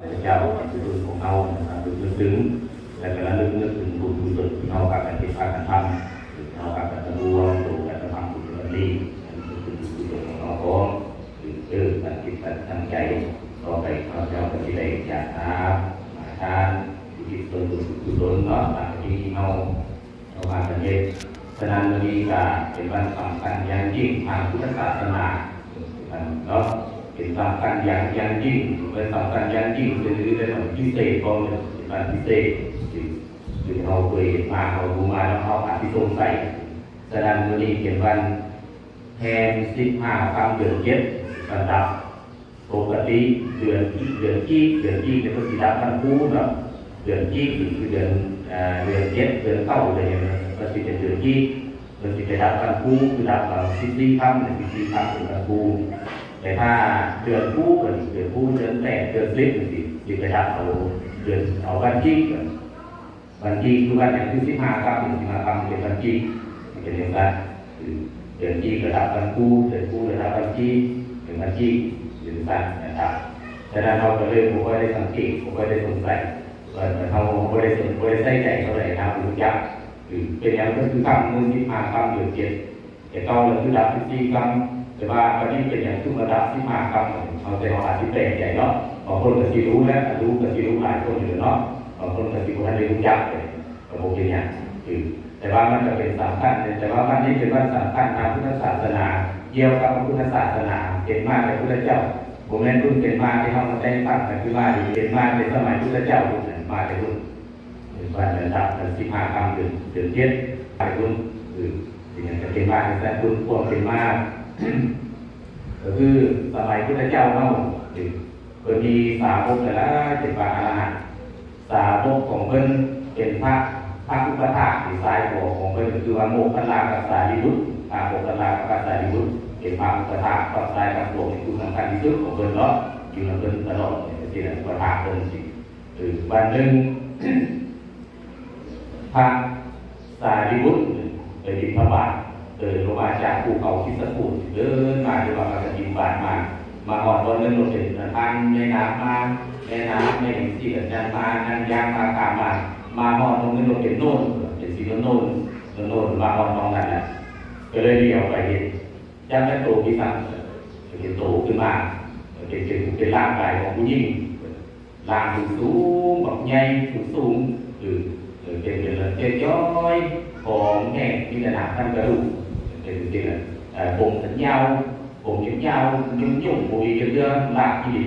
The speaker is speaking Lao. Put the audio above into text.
ພະເຈົ້າ ອັນບຸນຂອງເຮົາ ລຳລຶກນຶກເຖິງ ແລະ ກະລະລຶກນຶກເຖິງບຸນກຸສົນທີ່ເຮົາພາກັນເຮັດພາກັນທຳ ທີ່ເຮົາພາກັນສຳລວມໂຕການກະທຳບຸນອັນນີ້ ລຳນຶກເຖິງບຸນກຸສົນຂອງເຮົາພ້ອມ ເອີ ຕັ້ງຈິດຕັ້ງໃຈ ຕໍ່ໄປຂ້າພະເຈົ້າກໍຊິໄດ້ຢາກຫາ ຫາທານ ອຸທິດສ່ວນບຸນກຸສົນເນາະ ຕາມທີ່ເຮົາ ເຮົາພາກັນເຮັດ. ສະນັ້ນ ມື້ນີ້ກະເປັນວັນສຳຄັນຢ່າງຍິ່ງທາງພຸດທະສາສະໜາເນາະ ເປັນສຳຄັນຢ່າງ ຢ່າງຍິ່ງ ເປັນສຳຄັນຢ່າງຍິ່ງ ເປັນ ເປັນວັນພິເສດຂອງ ເປັນວັນພິເສດ ຄື ຄືເຮົາເຄີຍເຮັດມາ ເຮົາຮູ້ມາເນາະ ເຮົາອາດຊິສົງໄສ. ສະນັ້ນ ມື້ນີ້ເປັນວັນແຮມສິບຫ້າຄ່ຳເດືອນເຈັດ ວັນດັບ ປົກກະຕິເດືອນ ເດືອນກີກ ເດືອນກີກເພິ່ນຊິດັບວັນຄູເນາະ ເດືອນກີກນີ້ຄືເດືອນ ເອີ ເດືອນເຈັດ ເດືອນເກົ້າ ເດືອນຫຍັງ ມັນຊິເປັນເດືອນກີກ ເພິ່ນຊິໄປດັບວັນຄູ ຄືດັບວັນສິບສີ່ຄ່ຳ ສິບສີ່ຄ່ຳເປັນວັນຄູ. ແຕ່ຖ້າເດືອນຄູ ເດືອນຄູ ເດືອນແປດ ເດືອນສິບຈັ່ງຊີ້ ຊິໄປດັບເອົາເດືອນ ເອົາວັນກີກ ວັນກີກຄືວັນຫຍັງ ຄືສິບຫ້າຄ່ຳ ສິບຫ້າຄ່ຳເປັນວັນກີກ ເປັນຈັ່ງຊັ້ນ ຄືເດືອນກີກກໍດັບວັນຄູ ເດືອນຄູກໍດັບວັນກີກ ເປັນວັນກີກ ເປັນຈັ່ງຊັ້ນນະຄັບ. ສະນັ້ນເຮົາກໍເລີຍບໍ່ຄ່ອຍໄດ້ສັງເກດ ບໍ່ຄ່ອຍໄດ້ສົງໄສ ວ່າເຮົາບໍ່ໄດ້ສົນ ບໍ່ໄດ້ໃສ່ໃຈເທົ່າໃດ ເຮົາບໍ່ຮູ້ຈັກ ຄືເປັນຫຍັງເພິ່ນຄືຄ່ຳມື້ສິບຫ້າຄ່ຳເດືອນເຈັດ ແຕ່ເກົ່າລະຄືດັບສິບສີ່ຄ່ຳ ແຕ່ວ່າບັດນີ້ເປັນຫຍັງຄືມາດັບສິບຫ້າຄ່ຳ ເຮົາ ແຕ່ເຮົາອາດຊິແປກໃຈເນາະ ບາງຄົນກໍຊິຮູ້ແຫຼະ ຮູ້ກໍຊິຮູ້ຫຼາຍຄົນຢູ່ເນາະ ບາງຄົນກໍຊິບໍ່ທັນໄດ້ຮູ້ຈັກເລີຍ ກໍບໍ່ເປັນຫຍັງ ຄື ແຕ່ວ່າມັນກໍເປັນສຳຄັນ ແຕ່ວ່າວັນນີ້ເປັນວັນສຳຄັນທາງພຸດທະສາສະໜາ ກ່ຽວກັບພະພຸດທະສາສະໜາ ເປັນມາແຕ່ພຸດທະເຈົ້າ ບໍ່ແມ່ນເພິ່ງເປັນມາທີ່ເຮົາມາແຕ່ງຕັ້ງ ກໍຄືມາເປັນມາແຕ່ສະໄໝພຸດທະເຈົ້າພຸ້ນ ມາແຕ່ພຸ້ນ ເປັນວັນດັບສິບຫ້າຄ່ຳເດືອນ ເດືອນເຈັດ ມາແຕ່ພຸ້ນ ເປັນຫຍັງຈະເປັນມາແຕ່ພຸ້ນ ຄວາມເປັນມາ ກໍຄືສະໄໝພຸດທະເຈົ້າເຮົາ ເພິ່ນມີສາວົກຫຼາຍໆ ເປັນພະອະລະຫັນ ສາວົກຂອງເພິ່ນເປັນພະ ພະອຸປະຖາກທີ່ຊາຍຂົວຂອງເພິ່ນ ຄືວ່າໂມກຄັນລາກັບສາລີບຸດ ພະໂມກຄັນລາກັບສາລີບຸດ ເປັນພະອຸປະຖາກ ພະຊາຍກັບຂົວເປັນຜູ້ສຳຄັນທີ່ສຸດຂອງເພິ່ນເນາະ ຢູ່ນຳເພິ່ນຕະຫຼອດ ເປັນທີ່ໄດ້ອຸປະຖາກເພິ່ນ ເອີ ວັນໜຶ່ງ ພະສາລີບຸດໄປບິນທະບາດ ເດີນລົງມາຈາກພູເຂົາຄິດສະພູນ ເດີນມາ ຫຼືວ່າພາກັນບິນທະບາດມາ ມາຮອດບ່ອນໜຶ່ງ ລົງເປັນທາງແມ່ນ້ຳມາ ແມ່ນ້ຳ ແມ່ຫຍັງຊີ້ ກໍຍ່າງມາ ຍ່າງ ຍ່າງມາ ຂ້າມມາ ມາຮອດບ່ອນໜຶ່ງ ລົງເປັນໂນນ ເປັນສີໂນນໆ ໂນນໆ ມາຮອດໝ່ອງນັ້ນແຫຼະ ກໍເລີຍຫຼຽວໄປເຫັນ ຈັກແມ່ນໂຕປີສັງ ເຫັນໂຕຂຶ້ນມາ ເປັນ ເປັນ ເປັນຮ່າງກາຍຂອງຜູ້ຍິງ ຮ່າງສູງໆ ບັກໃຫຍ່ສູງໆ ເອີ ເປັນ ເປັນເລຍຈ້ອຍໆ ຜອມແຫ້ງ ມີແຕ່ໜັງທັນກະດູກ ເປັນຈັ່ງຊີ້ແຫຼະ ເອີ ຜົມຍາວ ຜົມຍາວໆ ຫຍຸ້ງໆ ບໍ່ມີຈັກເທື່ອ ລາກກິເລດ